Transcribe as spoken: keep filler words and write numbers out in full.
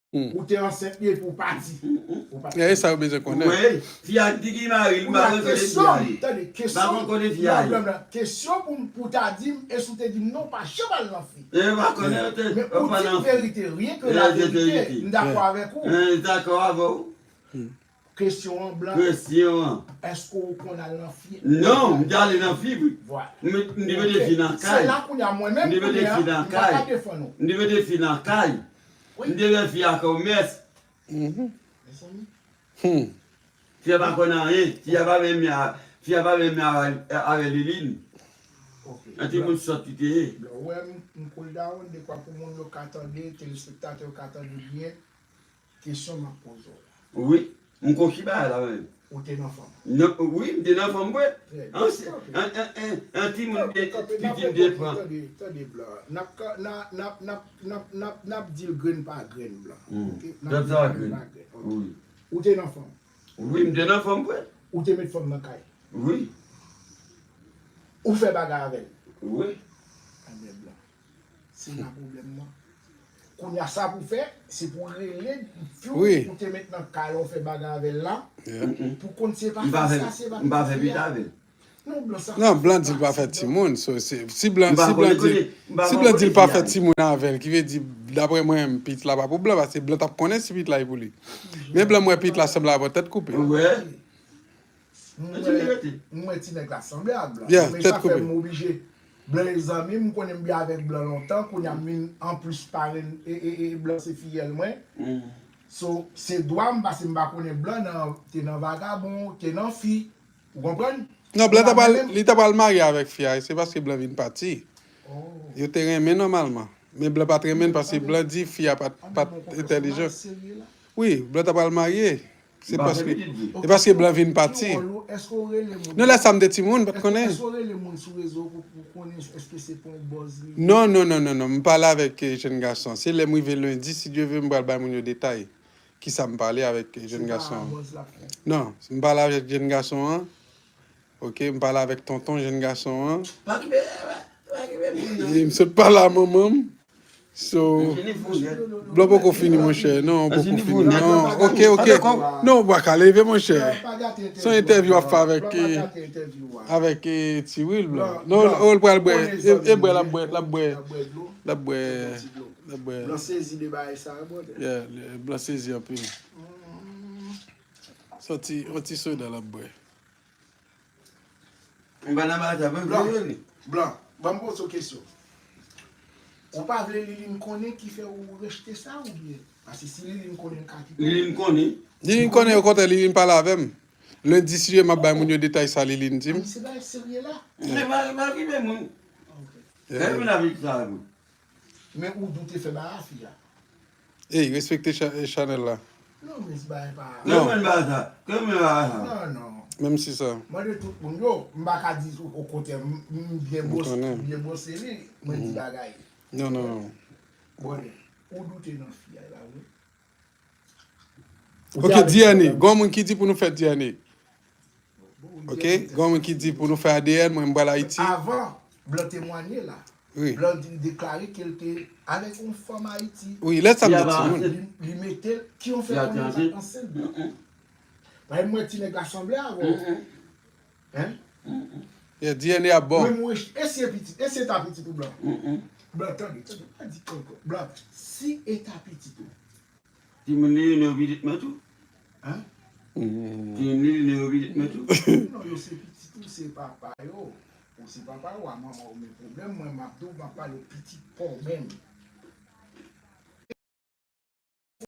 Ou te ansent li epi w pati. Ou pati. E sa yo bezwen konnen. Wi, fi a di ki mari l, m pa konn kote fi a ye. Tande, kesyon, kesyon pou, pou ta di m, e si w te di m non, w pa janm al nan fi. E, m pa konnen, yo te, men ou di verite, rien que la vérité, m dakò avèk ou. M dakò avè w. Kesyon an, Blan. Kesyon an. Èske w konn al nan fi? Non, m te ale nan fi, wi. Vwala. M, m te mete fi nan kay. Se la kounye a, mwen menm kounye a, m pa ka defann ou. M te mete fi nan kay. M te fè fi a kòmès. Mezanmi. Fi a pa konn anyen. Fi a pa menm a, fi a pa menm a, avè Liline. An timoun sòt li te ye. Blan, ou wè m, m cool down, dekwa pou moun yo ka tande, telespektatè yo ka tande byen. Kesyon m ap poze w la. Wi, m konn ki bagay la menm. Ou te nan fanm? Non, wi, m te nan fanm, wi. Trè byen. An, an, an, an, an timoun te, pitit te pran. Tande, tande, Blan. N ap ka, n a, n ap, n ap, n ap, n ap, n ap di l grenn pa grenn, Blan. Oke? N ap di l grenn pa grenn. Oke. Wi. Ou te nan fanm? Wi, m te nan fanm, wi. Ou te met fanm nan kay? Wi. Ou fè bagay avè l? Wi. Anben, Blan. Se la pwoblèm nan. Kounye a, sa pou fè, se pou rele fi w ou te met nan kay la, ou fè bagay avè l la, pou konn se pa fi sa, se pa fi a. M pa fè pit avè l. Non, Blan, sa. Non, Blan di l pa fè timoun. So, si, si Blan, si Blan di, si Blan di l pa fè timoun avè l, ki vle di, daprè mwen, pit la pa pou Blan, paske Blan t ap konnen si pit la e pou li. Men Blan, m wè pit la sanble avè tèt koupe. Ou wè? M wè, m wè ti nèg la sanble ak Blan. Men sa fè m oblije. Blan e zanmi m, m konnen m byen avèk Blan lontan, kounye a m vin anplis parenn, e, e, e, Blan se fiyèl mwen. So, se dwa m, paske m pa konnen Blan nan, te nan vagabon, te nan fi. Ou konprann? Non, Blan ta pral, li ta pral marye avèk fi a, se paske Blan vin pati. Yo te renmen nòmalman. Men Blan pa t renmen l paske Blan di fi a pa t, pa t entèlijan. Wi, Blan ta pral marye. Se paske, se paske Blan vin pati. Non, lè sa m te timoun, m pa t konnen. Èske w rele moun sou rezo pou, pou konnen èske se pa yon buzz li ye? Non, non, non, non, non. M pale avèk, eh, jèn gason an. Se lè m rive lendi, si Dye vle, m pral bay moun yo detay. Kisa m pale avèk, eh, jèn gason an? Non, m pale avèk jèn gason an. Oke, m pale avèk tonton jèn gason an. Pa kipe, pa kipe moun nan. E m sot pale a manman m. So, Blan poko fini, monchè. Non, poko fini. Non, oke, oke. Non, ou pa ka leve, monchè. Se yon entèvyou w ap fè avèk, eh, avèk, eh, Ti Will, Blan. Non, ou pral bwè. E, e bwè, l ap bwè, l ap bwè. L ap bwè. L ap bwè. Blan sezi de bagay sa, brother. Yeah, Blan sezi anpil. Soti, yon ti soda l ap bwè. M pa nan bagay sa, ban m Blan, vle li. Blan, ban m poze w kesyon. Ou pa vle Liline konnen ki fè ou rejte sa oubyen? Paske si Liline konnen, l ka kite w. Liline konnen. Liline konnen, okontrè, Liline pale avè m. Lendi, si Dye vle, m ap bay moun yo detay sa Liline di m. Se bagay serye la. Se pa, pa kipe moun. Fè moun avèk sa tou. Men ou doute fè bagay a fi a. Ey, respekte cha-, eh, chanèl la. Non, men se bagay pa. Kè mwen ba sa. Kè mwen ba sa. Non, non. Menm si sa. Mande tout moun yo, m pa ka di okontrè, m, m byen bwose, m byen bwose li, mwen di bagay. Non, non, non. Bon, ou doute nan fi a la, wi. Ok, D N A. Gon moun ki di pou nou fè D N A. Ok, gon moun ki di pou nou fè A D N, mwen m pral Ayiti. Avan, Blan temwanye la. Wi. Blan di, deklare ke l te avèk yon fanm Ayiti. Wi, lè sa m te timoun. Li, li mete l, ki yon fè konnen l pa t ansent. Paske mwen ti nèg la sanble avè w. Hein? Yeah, D N A ap bon. Mwen, mwen, e si e pitit, e si e ta pitit ou Blan? Blan, tande, tande, pa di kankan. Blan, si e ta pitit ou. Timoun li, li yo pitit mwen tou. Hein? Timoun li, li yo pitit mwen tou. Non, yo se pitit ou, se papa yo. Ou se papa yo, a manman yo, men pwoblèm mwen, m ap di w, m ap pale w pitit pa w menm.